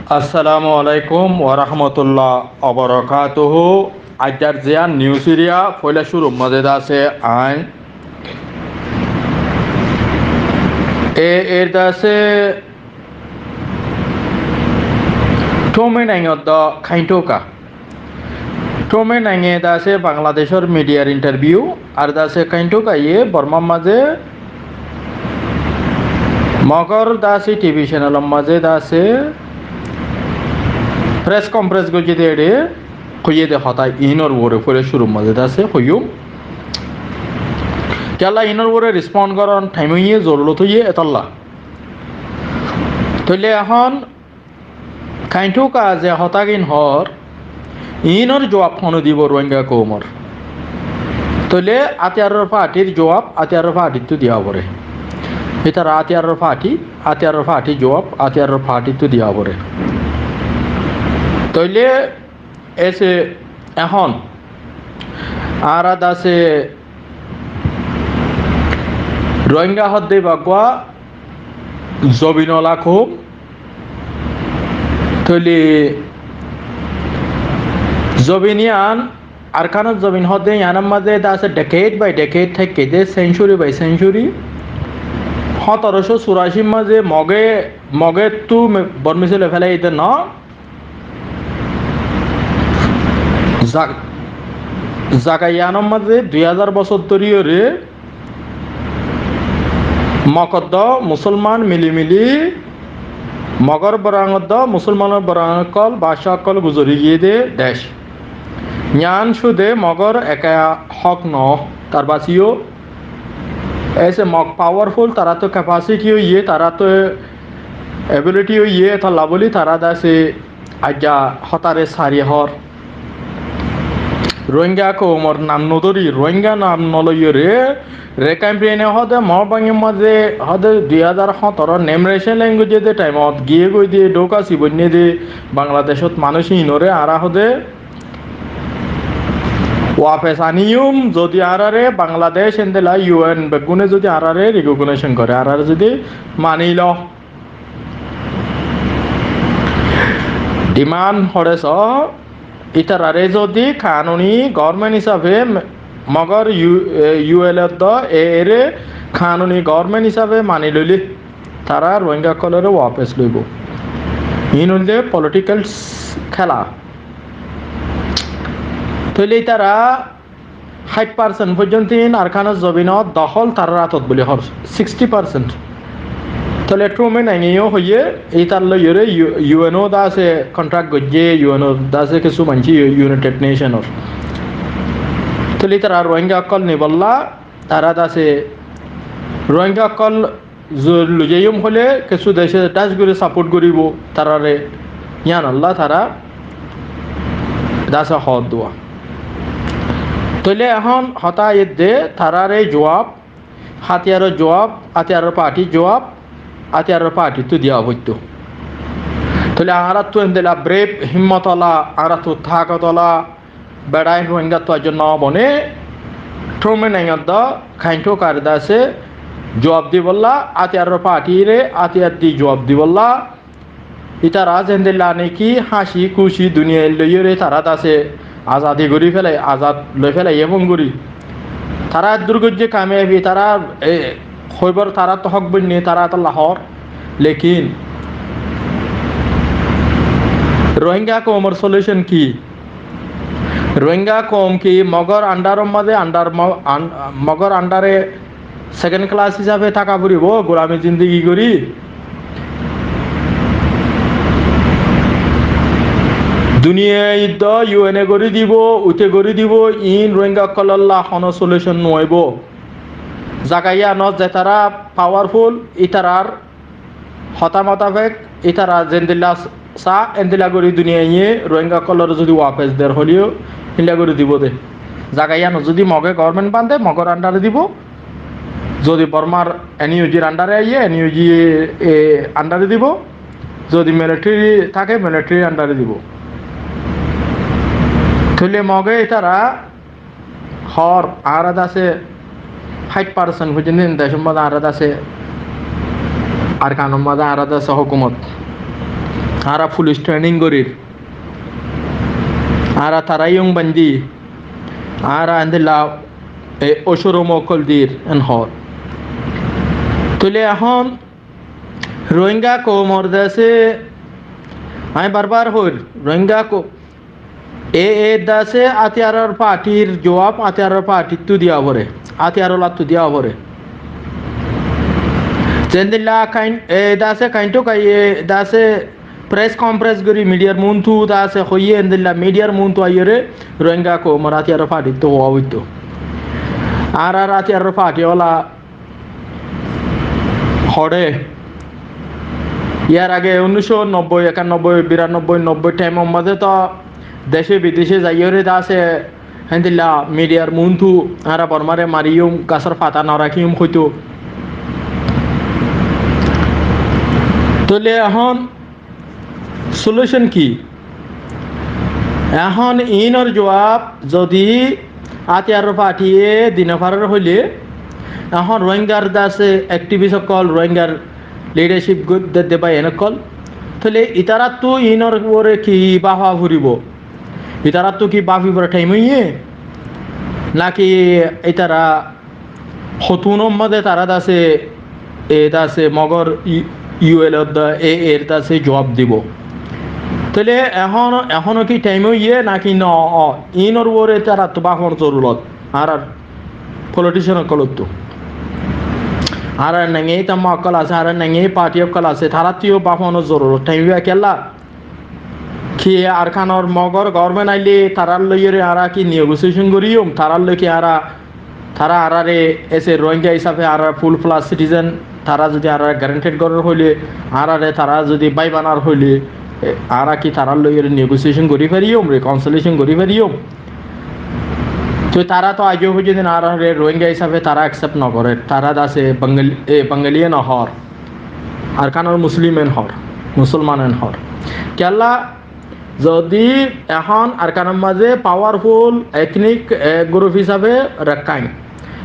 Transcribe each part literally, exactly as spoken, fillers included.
Assalamu alaikum warahmatullah wabarakatuhu. Aijjar ziyán news iriya foila cúrur mazé de asé añí. E, er de asé Tumi Nainge de Kaintoka. Tumi Nainge de asé Bangladecór midiyar interview, ar de asé Kaintoka ye Bormar mazé Mogor de asé T V channelor mazé de asé press conference goijjé de, ere hoiyé de hotá inor uore foila cúrur mazé de asé hoiyum. Kiyólla inor uore respond goron time oiyé, zorurot oiyé, etolla. Tóile ehón Kaintoka ze hotágin hoór, inor juab hone dibo Rohingya koumor? Tóile átiyaror partir juab átiyaror partittú diya foré. Ítara átiyaror parti, átiyaror partir juab átiyaror partittú diya foré. Tóile ese ehón añára de asé Rohingya hoó de ibá uggwá zobin ola koum. Tóile zobin yián Arkanor zobin hoó de yiánor mazé de asé decade by decade táikke de, century by century. Hóñtorocó suracir mazé Moge, Mogettú me-, Bormise loi félaiye de no. Za-, zaga yiánor mazé dui házar bosór dóri yóre Mog oddó Musolman mili mili Mogor borang oddó Musolmanor borang ókkol, baccá ókkol guzori giyé de dec. Yián cúde Mogor eka hók no, tar básiyo ese Mog powerful, taráttu capacity óiye, taráttu ability óiye, etolla bóli tará de asé aijja hotáre sari hoór. Rohingya koumor nam nodóri, Rohingya nam noloiyóre, Rakhine State e hoó de, Mohor Bangir mazé hoó de, dui házar hóñtoró name racial language de time ot giyé goi de, dhouka sibonné de, Bangladecót manúic inore añára hoó de wafes aníyum, zodi añárare Bangladec endilla U N beggúne zodi añárare recognition goré, añárare zodi mani lo. Demand hoçé só, ítarare zodi kanuni government hísafe m-, Mogor U-, e, U L ot do e-, ere kanuni government hísafe mani loile, tará Rohingya ókkolore wafes loibo. Iín óilde political s-, kéla. Tóile ítara háit percent foijjonto iín Arkanor zobinot dohól tarár átot buli hoór, sixty percent. Tóile Tumi Nainge yó hoiyé, ítar loiyóre U-, U N o de asé contract goijjé, U N o de asé kessú maincé U-, United Nation or. Tóile ítara Rohingya ókkol nibolla, tará de asé Rohingya ókkol Zo-, loizaiyum hoilé kessú dece dhác gorí support goríbo taráre, yíanolla tará dhác hoódduwa. Tóile ehón hotá aiyédde taráre juab, hátiyaror juab, hátiyaror partir juab, hátiyaror partittú diya foittó. Tóile añáráttu endilla brave, hímmot ola, añáráttu takot ola, beçain Rohingyattu aijjó no bone, Tumi Nainge do Kaintoka re de asé juab dibolla, átiyaror partire átiyar di juab dibolla, ítara zendilla niki háñci kúci duniyair loiyóre tará de asé azadi gorí félai, azad loi félai ebong gorí. Tará eddur goijjé kamiyabi, tará, e, hoibar taráttu hók boinné, tará etolla hoór. Lekin Rohingya koumor solution ki? Rohingya koum ki Mogor under or mazé under mo-, un-, Mogor under e second class hísafe táka foribó, gulami zindigi gorí? Duniyait do U N e gorí dibo, ute gorí dibo, iín Rohingya ókkolólla honó solution no óibo. Zaga yíanot zetará powerful, ítarar hotá motafek ítara zendilla sa, endilla gorí duniyaiye Rohingya ókkolore zodi wafes der hoileyó, endilla gorí dibo de. Zaga yíanot zodi Moge government bande, Mogor under e dibo. Zodi Bormar N U G r under e aiyé, N U G, e, under e dibo. Zodi military táke, military under e dibo. Tóile Moge ítara hoór, añára de asé háit percent foijjonto decór mazé añára de asé, Arkanor mazé añára de asé hókumot. añára fulic training gorír, añára tará iyung baindí, añára endilla e ócuróm ókkol dir en hoór. Tóile ehón Rohingya koumor dase, añí barbar hoóir, Rohingya kou-, e, e dase átiyaror partir juab átiyaror partittú diya foré, átiyar olattú diya foré. Zendilla kain-, e dase kainto kaiye dase press conference gorí midiyar muntu dase hoiyé endilla midiyar muntu aiyóre Rohingya koumor átiyaror partittú hoó óito. Añárar átiyaror parti ola hoçé. Yar age unnic cót nobboi, ekanobboi, biranobboi, nobboi thaimor mazé to dece bidece zaiyóre dase héndilla midiyar muntu añára Bormáre mariyum, gasór fata no rakiyum hoito. Tóile ehón solution ki? Ehón iínor juab zodi átiyaror partiye di no farer hoilé, ehón Rohingyar dase activist ókkol, Rohingyar leadership go-, de, de bái en ókkol, tóile itarattu iínor uore ki báfa foribo? Itarattu ki báfibar thaim óiye? Naki itara Hotún or mazé tará dase, e dase Mogor i-, U L O dase, e, er dase juab dibo. Tóile ehón, ehóno ki thaim óiye naki no? Ó, iínor uore taráttu báfon zorurot. Añárar politician ókkolottu. Añárar nenge tamma ókkol asé, añárar nenge party ókkol asé, taráttu yó báfonor zorurot. Thaim óiye kiyólla? Ki Arkanor Mogor government aile tarár loiyóre añára ki negotiation goríyum? Tarár loi ki añára, tará añáráre as a Rohingya hísafe añára full fledged citizen, tará zodi añáráre guaranteed gorer hoilé, añáráre tará zodi bái banar hoilé, e, añára ki tarár loiyóre negotiation gorí fariyum, reconciliation gorí fariyum? Toi tará to aijjó foijjonto añáráre Rohingya hísafe tará accept no gorer, tará dase Bengali, e, Bengali no hoór. Arkanor Muslim en hoór, Musolman en hoór. Kiyólla, zodi ehón Arkanor mazé powerful ethnic, e, group hísafe Rakhine.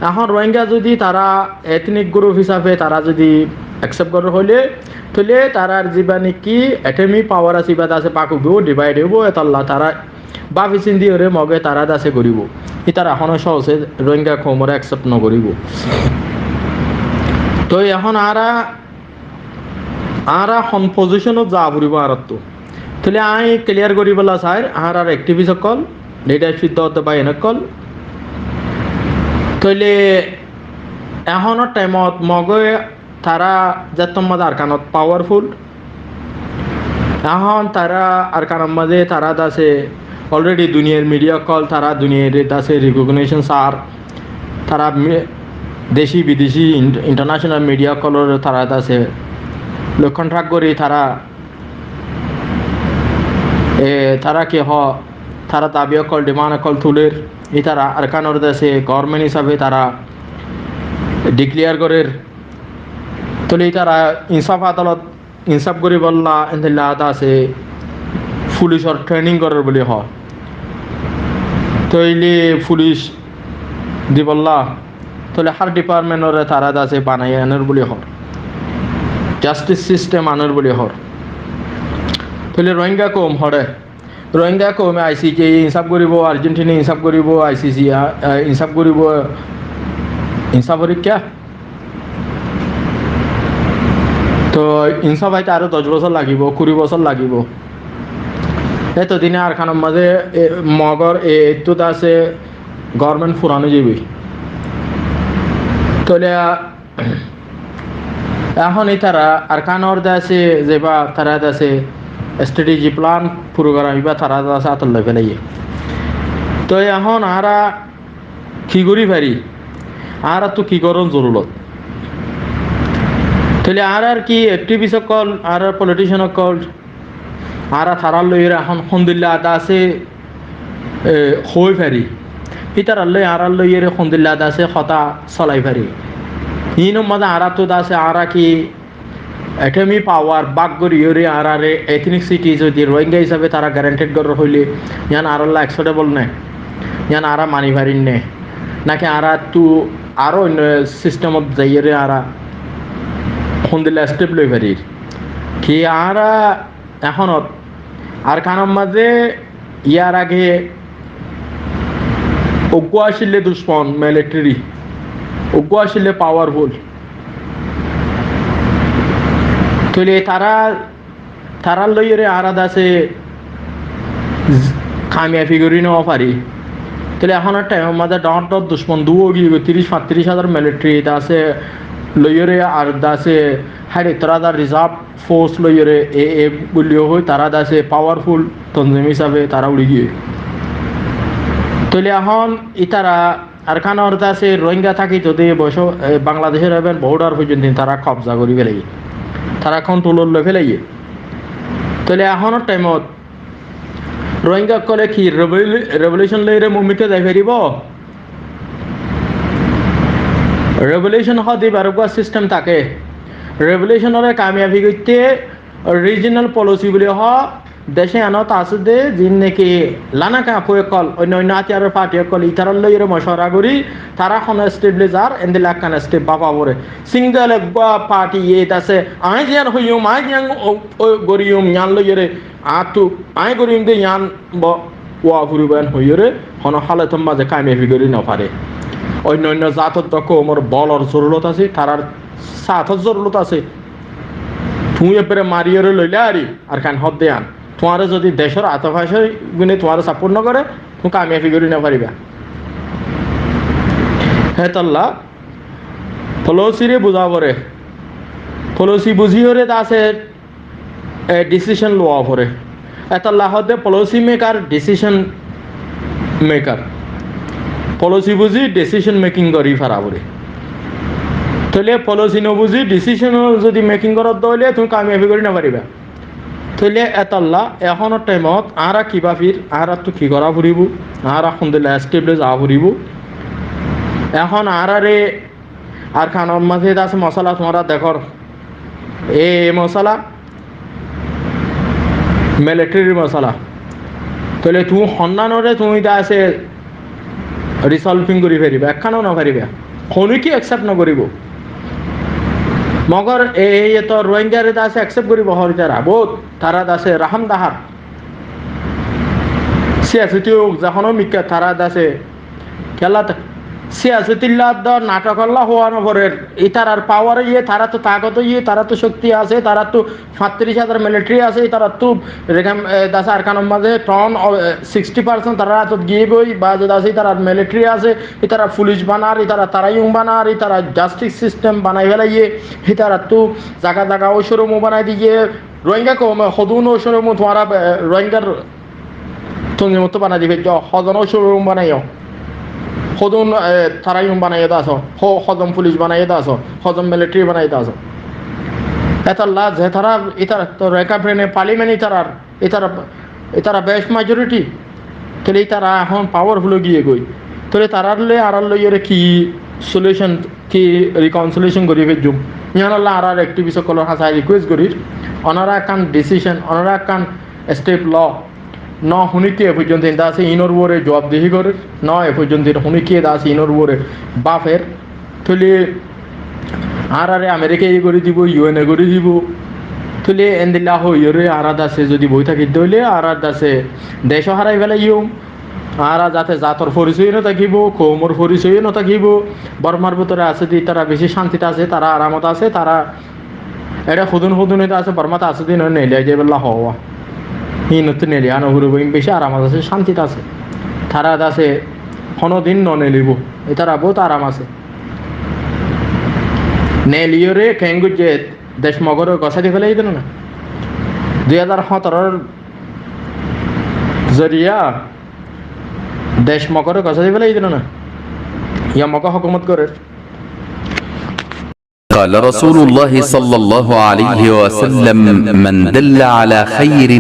Ehón Rohingya zodi tará ethnic group hísafe tará zodi accept gorer hoilé, tóile tarár ziba niki atomic power asé, iba dase bák óibo, divide óibo, etolla tará báfi sindi óre Moge tará dase goríbo. Ítara honó sóoce Rohingya koumore accept no goríbo. Toi ehón añára, añára hon position ot za foribo añárattu. Tóile añí clear goríbolla sair, añárar activist ókkol, leadership dóde bái en ókkol. Tóile ehónor time ot Moge tará zettót mazé Arkanot powerful. Ehón tará Arkanor mazé tará dase already duniyar media ókkol, tará duniyar dase recognition sar. Tará mi-, deci bideci in-, international media ókkolore tará dase loi contract gorí tará, e, tará ki hoó, tará dabi ókkol, demand ókkol tuler. Ítara Arkanor dase government hísafe tará declare gorer. Tóile ítara insaf adalot insaf goríbolla endilla dase fulicor training gorer buli hoó. Tóile fulic dibolla, tóile har department ore tará dase banai aner buli hoór. Justice system aner buli hoór. Tóile Rohingya koum hoçé? Rohingya koume I C J insaf goríbo, Argentina insaf goríbo, I C C, a, a, insaf goríbo, insaf gorí kiyá? To insaf aite aró doc bosór lagibo, kuri bosór lagibo. Eto dine Arkanor mazé, e, Mogor e, ettú dase government furan ói zaibo. Tóile, a, Ehón ítara Arkanor dase zeba tará dase strategy plan program iba tará dase átot loi félaiye. Toi ehón añára ki gorí fari? Añárattu ki gorón zorurot? Tóile añárar ki activist ókkol, añárar politician ókkol, añára tarár loiyóre ehón hondilla dase, e, hoói fari. Ítarar loi añárar loiyóre hondilla dase hotá solai fari. Iínor mazé añárattu dase añára ki atomic power bák goríyóre añáráre ethnicity zodi Rohingya hísafe tará guaranteed gorer hoilé, yián añárálla acceptable né? Yián añára mani farir né? Náki añárattu aró oinno system ot zaiyóre añára hondilla step loi farir? Ki añára Ehón Arkanor mazé yar age uggúa accíl de ducmon military, uggúa accíl de powerful. Tóile tará, tarár loiyóre añára dase kamiyabi gorí no fari. Tóile ehónor thaimor mazé dhoóñr dhoóñr ducmon dúo giyói, tiríc fañtiríc házar military dase loiyóre ar dase háit sóttor házar reserve force loiyóre e, e buli hoói tará dase powerful tonzim hísabe tará uçí giyói. Tóile ehón ítara Arkanor dase Rohingya tákito de boso, e, Bangladecor even border foijjonto tará kobza gorí félaiye, tará control ot loi félaiye. Tóile ehónor thaimot Rohingya ókkole ki revol-, revolution loiyóre mumikká zai faribó? Revolution hoó de ibar uggúa system táke. Revolution ore kamiyabi goitté regional policy buli hoó, dec iyanot asé de, ziín niki lana kañpu ókkol, oinno oinno átiyaror party ókkol, ítarar loiyóre mocwara gorí, tará hon step loi zar, endilla ekkán step báfa foré. Single uggúa party ye dase, aññí ziyán hoiyum, aññí ziyán o, o, goríyum, yián loiyóre, añáttu, aññí goríyum de yián bo, uwa foribo yián hoiyóre, hono halotor mazé kamiyabi gorí no fare. Oinno oinno zator dók koumor bolor zorurot asé, tarár sáñtor zorurot asé. Tuñí ebbere mariyóre loilá ari, Arkan hoó de yián. Tuáñre zodi decór atofacói gune tuáñre support no gore, tuñí kamiyabi gorí no faribá. Hétolla Pelosi re buza foré. Pelosi buziyóre dase, e, decision lowa foré. Hétolla hoó de policy maker, decision maker. Policy buzi decision making gorí fara foré. Tóile policy no buzi decision zodi making goró de óile tuñí kamiyabi gorí no faribá. Tóile hétolla ehónor thaimot añára ki báfir, añárattu ki gorá foribó, añára hondilla step loi za foribó. Ehón añárare Arkanor mazé dase mosala tuáñra dekór. E mosala, military mosala. Tóile tuñí honnánore tuñí dase resolving gorí faribá, ekkánó no faribá. Honóki accept no goríbo. Mogor e, e to Rohingyare dase accept goríbo hoór ítara, bout tará dase rahám dahár. Siyasiti ók, zehóno mikká tará dase kiyólla ta-, siyasitilla dor nathok olla hoó no forer. Ítarar power óiye, taráttu tagot óiye, taráttu cókti asé, taráttu fañtiríc házar military asé, ítarattu rekam, e, dase Arkanor mazé ton, o, e, sixty percent tarár átot giyé goi, ba ze dase ítarar military asé, ítara fulic banar, ítara tarayung banar, ítara justice system banai félaiye, ítarattu zaga zaga showroom banai diye, Rohingya koume hodún showroom tuáñra, e, Rohingyar tonzimottu banai di faijjó, hozon showroom banaiyó. Hodún, e, tarayung banaiyó de asó, ho-, hozon fulic banaiyó de asó, hozon military banaiyó de asó. Étalla ze tará, ítara to Rakhine parliament ítarar, ítara, ítara bec majority. Tóile ítara ehón powerful ói giyé goi. Tóile tarár loi, añárar loi ere ki solution, ki reconciliation gorí faijjum? Yián olla añárar activist ókkolor hañsé request gorír, onora ekkán decision, onora ekkán step lo. No honíkka e foijjonto dase inor uore juabdehi gorer, no e foijjonto honíkka dase inor uore bafer. Tóile añárare Amerika e gorí dibo, U N e gorí dibo. Tóile endilla hoiyóre añára dase zodi boi táki de óile añára dase dec ó hárai felaiyum. Añára zate zator foricoy ó no tákibo, koumor foricoy ó no tákibo. Bormar bútore asé de ítara beci cántit asé, tará aramot asé, tará Eçé hodún hodún ede asé, Bormat asé de, ino neeli aizai bolla hoó. Inottú neeli aá no foribo, in beci aramot asé, cántit asé. Tará ede asé, honódin no neelibo. Ítara bout aram asé. Neeliyóre keén goijjé, dec Mogore gosái di félai diyé né na? Dui házar háñtaror zoriya dec Mogore gosái di félai diyé né na? Yá Mogo hókumot gorér. قال رسول الله صلى الله عليه وسلم: من دل على خير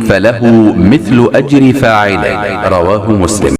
فله مثل أجر فاعله. رواه مسلم.